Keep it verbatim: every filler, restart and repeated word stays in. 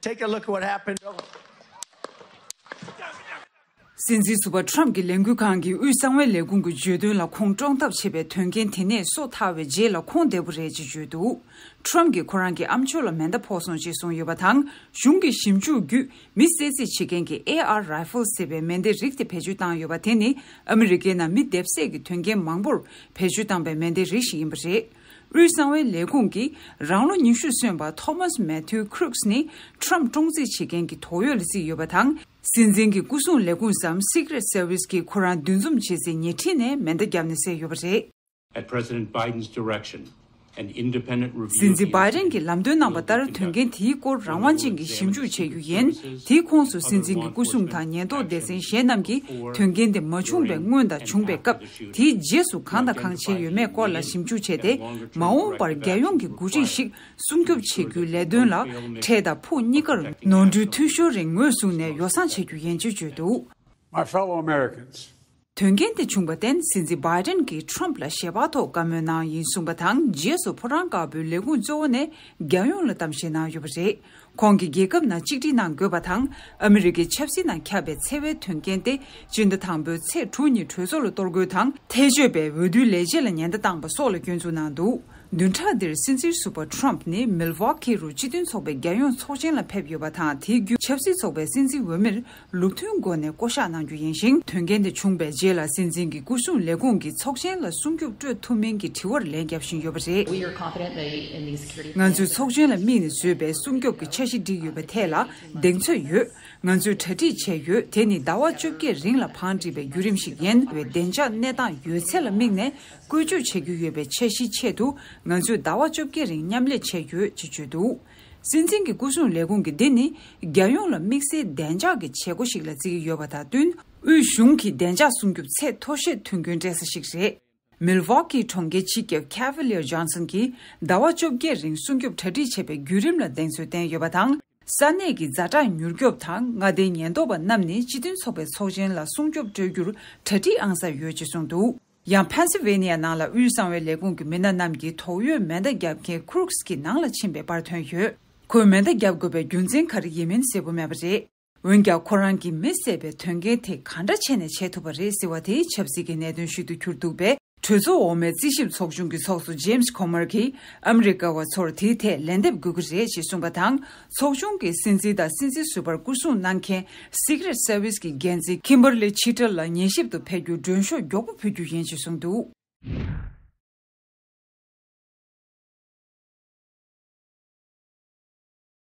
Take a look at what happened over. སྲིད་འཛིན་ཟུར་པ་ཁྲོམ་གྱི་ལས་འགུལ་ཁང་གིས་དབུས་གསང་བའི་ལས་ཁུངས་ཀྱི་བརྗོད་དོན་ལ་ཁུངས་དཀྲོང་ཐབས་བྱས་པའི་དོན་རྐྱེན་དེ་ནས་སོ་ཐར་བའི་རྗེས་ལ་ཁུངས་བདེ་པོ་རེད་ཅེས་བརྗོད་འདུག་ཁྲོམ་གྱིས་ཁོ་རང་གི་ཨམ་ཅོག་ལ་མེ་མདའ་ཕོག་སོང་ཅེས་གསུངས་ཡོད་པ་དང་། གཞུང་གི་ཞིབ་འཇུག་བརྒྱུད་མི་བསད་རྩིས་བྱེད་མཁན་གྱི་ཨེ་ཨར་རའི་ཕལ་ཟེར་བའི་མེ་མདའི་རིགས་དེ་བེད་སྤྱོད་བཏང་ཡོད་པ་དེ་ནི་ཨ་མི་རི་ཀའི་ནང་མི་སྡེབ་བསད་ཀྱི་དོན་རྐྱེན་མང་པོར་བེད་སྤྱོད་བཏང་པའི་མེ་མདའི་རིགས་ཤིག་ཡིན་པ་རེད། དབུས་གསང་བའི་ལས་ཁུངས་ཀྱིས་རང་ལོ་ཉི་ཤུ་སོན་པ་ཐོ་མཱས་མེ་ཐིའུ་ཁྲུག་སི་ནི་ཁྲོམ་དཀྲོང་རྩིས་བྱེད་མཁན་གྱི་དོགས་ཡོད་ལ་བརྩིས་ཡོད་པ་དང་། སྲིད་འཛིན་གྱི་སྐུ་སྲུང་ལས་ཁུངས་སམ་Secret Service གྱིས་ཁོ་རང་འདུ་འཛོམས་བྱེད་སའི་ཉེ་འཁྲིས་ནས་མེ་མདའ་བརྒྱབ་ནས་བསད་ཡོད་པ་རེད། At President Biden's direction, an independent review སྲིད་འཛིན་བྷའི་ཌེན་གྱིས་ལམ་སྟོན་གནང་བ་ལྟར་དོན་རྐྱེན་དེའི་སྐོར་རང་དབང་ཅན་གྱི་ཞིབ་འཇུག་བྱེད་རྒྱུ་ཡིན། དེའི་ཁོངས་སུ་སྲིད་འཛིན་གྱི་སྐུ་སྲུང་དང་ཉེན་རྟོག་སྡེ་ཚན་གཞན་རྣམས་ཀྱིས་དོན་རྐྱེན་དེ་མ་བྱུང་བའི་སྔོན་དང་བྱུང་བའི་སྐབས་དེའི་རྗེས་སུ་གང་དང་གང་བྱས་ཡོད་མེད་སྐོར་ལ་ཞིབ་འཇུག་བྱས་ཏེ། མ་འོངས་པར་རྒྱལ་ཡོངས་ཀྱི་འགོ་ཁྲིད་ཞིག་སྲུང་སྐྱོབ་བྱེད་རྒྱུའི་ལས་དོན་ལ་འཕྲལ་དང་ཕུགས་གཉིས་ཀར་ནོར་འཁྲུལ་འཐུས་ཤོར་རིང་ངོས་བཟུང་ནས་ཡོ་བསྲང་བྱེད་རྒྱུ་ཡིན་ཅེས་བརྗོད་འདུག My fellow Americans. དོན་རྐྱེན་དེ་བྱུང་བར་བརྟེན་སྲིད་འཛིན་བྷའི་ཌེན་གྱིས་ཁྲོམ་ལ་ཞལ་པར་ཐོག་བཀའ་མོལ་གནང་ཡིན་གསུངས་པ་དང་། རྗེས་སུ་ཕོ་བྲང་དཀར་པོའི་ལས་ཁུངས་གཙོ་བོ་ནས་རྒྱལ་ཡོངས་ལ་གཏམ་བཤད་གནང་ཡོད་པ་རེད། ཁོང་གིས་རྒྱལ་ཁབ་ནང་གཅིག་སྒྲིལ་གནང་དགོས་པ་དང་། ཨ་མི་རི་ཀའི་ཆབ་སྲིད་ནང་ཁྱབ་པའི་འཚེ་བའི་དོན་རྐྱེན་ཏེ་སྤྱི་ཟླ་དང་པོའི་ཚེས་དྲུག་ཉིན་གྲོས་ཚོགས་ལ་གཏོར་རྒོལ་དང་། ཐལ་སྤྱོད་པས་འོས་བསྡུའི་ལས་བྱེད་ལ་ཉེན་བརྡ་བཏང་པ་སོགས་ལ་སྐྱོན་འཛུགས་གནང་འདུག་བདུན་ཕྲག་འདིར་སྲིད་འཛིན་ཟུར་པ་ཁྲོམ་ནི་མིལ་ཝོ་ཁི་རུ་སྤྱི་མཐུན་ཚོགས་པའི་རྒྱལ་ཡོངས་ཚོགས་ཆེན་ལ་ཕེབས་ཡོད་པ་དང་། དེའི་བརྒྱུད་ཆབ་སྲིད་ཚོགས་པའི་སྲིད་འཛིན་འོས་མིར་ལུགས་མཐུན་སྒོ་ནས་བསྐོ་གཞག་གནང་རྒྱུ་ཡིན་ཞིང་། དོན་རྐྱེན་དེ་བྱུང་བའི་རྗེས་ལ་སྲིད་འཛིན་གྱི་སྐུ་སྲུང་ལས་ཁུངས་ཀྱིས་ཚོགས་ཆེན་ལ་སྲུང་སྐྱོབ་སྤྲོད་ཐུབ་མིན་གྱི་དྲི་བར་ལན་བརྒྱབ་བཞིན་ཡོད་པ་རེད། We are confident that in these security ང་ཚོས་ཚོགས་ཆེན་ལ་དམིགས་ནས་བཟོས་པའི་སྲུང་སྐྱོབ་ཀྱི་འཆར་གཞི་བསྒྲིགས་ཡོད་པའི་ཐད་ལ་གདེང་ཚོད་ཡོད། ང་ཚོས་གྲ་སྒྲིག་བྱས་ཡོད། དེ་ནི་ཟླ་བ་བཅོ་བརྒྱད་རིང་ལ་བང་བསྒྲིགས་པའི་བརྒྱུད་རིམ་ཞིག་ཡིན། བའི་བདེ་འཇགས་གནས་སྟངས་ཡོད་ཚད་ལ་དམིགས་ནས་བཀོལ་སྤྱོད་བྱེད་རྒྱུ་ཡོད་པའི་འཆར་གཞིའི་ཆེད་དུ་ང་ཚོས་ཟླ་བ་བཅོ་བརྒྱད་རིང་མཉམ་ལས་བྱས་ཡོད་ཅེས་བརྗོད་འདུག་སྲིད་འཛིན་གྱི་སྐུ་སྲུང་ལས་ཁུངས་ཀྱིས་འདི་ནི་རྒྱལ་ཡོངས་ལ་དམིགས་བསལ་བདེ་འཇགས་ཀྱི་བྱེད་སྒོ་ཞིག་ལ་བརྩི་གི་ཡོད་པ་དང་བསྟུན། དབུས་གཞུང་གི་བདེ་འཇགས་སྲུང་སྐྱོབ་ཚད་མཐོ་ཤོས་མཐུན་རྐྱེན་སྤྲད་ས་ཞིག་རེད། མིལ་ཝོ་ཀི་གྲོང་ཁྱེར་སྤྱི་ཁྱབ་ཁེ་ཝི་ལི་ཡར་ཇོན་སན་གྱིས་ཟླ་བ་བཅོ་བརྒྱད་རིང་སྲུང་སྐྱོབ་གྲ་སྒྲིག་བྱས་པའི་བརྒྱུད་རིམ་ལ་གདེང་ཚོད་བསྟན་ཡོད་པ་དང་། ས་གནས་ཀྱི་ཛ་དྲག་མྱུར་སྐྱོབ་དང་མངའ་སྡེའི་ཉེན་རྟོག་པ་རྣམས་ནི་སྤྱི་མཐུན་ཚོགས་པའི་ཚོགས་ཆེན་ལ་སྲུང་སྐྱོབ་སྤྲོད་རྒྱུར་གྲ་སྒྲིག་ཨང་གསར་ཡོད་ཅེས་གསུངས་འདུག་ཡང་ཕེན་སི་ཝེ་ནི་ཡ་ནང་ལ་དབུས་གསང་བའི་ལས་ཁུངས་ཀྱི་མི་སྣ་རྣམས་ཀྱིས་དོགས་ཡོད་མེ་མདའ་བརྒྱབ་མཁན་ཁུ་རུག་སི་གི་ནང་ལ་ཕྱིན་པའི་པར་ཐོན་ཡོད། ཁོས་མེ་མདའ་བརྒྱབ་དགོས་པའི་རྒྱུ་མཚན་ག་རེ་ཡིན་མིན་གསལ་པོ་མེད་པ་རེད། འོན་ཀྱང་ཁོ་རང་གིས་མི་བསད་པའི་དོན་རྐྱེན་དེ་ག་འདྲ་བྱས་ནས་བྱས་ཐུབ་པ་རེད་ཟེར་བ་དེ་ཆབ་སྲིད་ཀྱི་གནད་དོན་ཞིག་ཏུ་གྱུར་འདུག་པས། གྲོས་ཚོགས་འོག་མའི་རྩིས་ཞིབ་ཚོགས་ཆུང་གི་ཚོགས་གཙོ་ཇེམ་སི་ཁོ་མར་གྱིས་ཨ་མི་རི་ཀ་བ་ཚོར་དེའི་ཐད་ལན་འདེབས་དགོས་ཀྱི་རེད་ཅེས་གསུངས་པ་དང་། ཚོགས་ཆུང་གིས་སྲིད་འཛིན་དང་སྲིད་འཛིན་ཟུར་པར་སྐུ་སྲུང་གནང་མཁན་Secret Service གྱི་འགན་འཛིན་ཁིམ་བར་ལི་ཆི་ཊར་ལ་ཉན་ཞིབ་ཏུ་ཕེབས་རྒྱུར་མགྲོན་ཤོག་མགྱོགས་པོ་ཕུལ་རྒྱུ་ཡིན་ཅེས་གསུངས་འདུག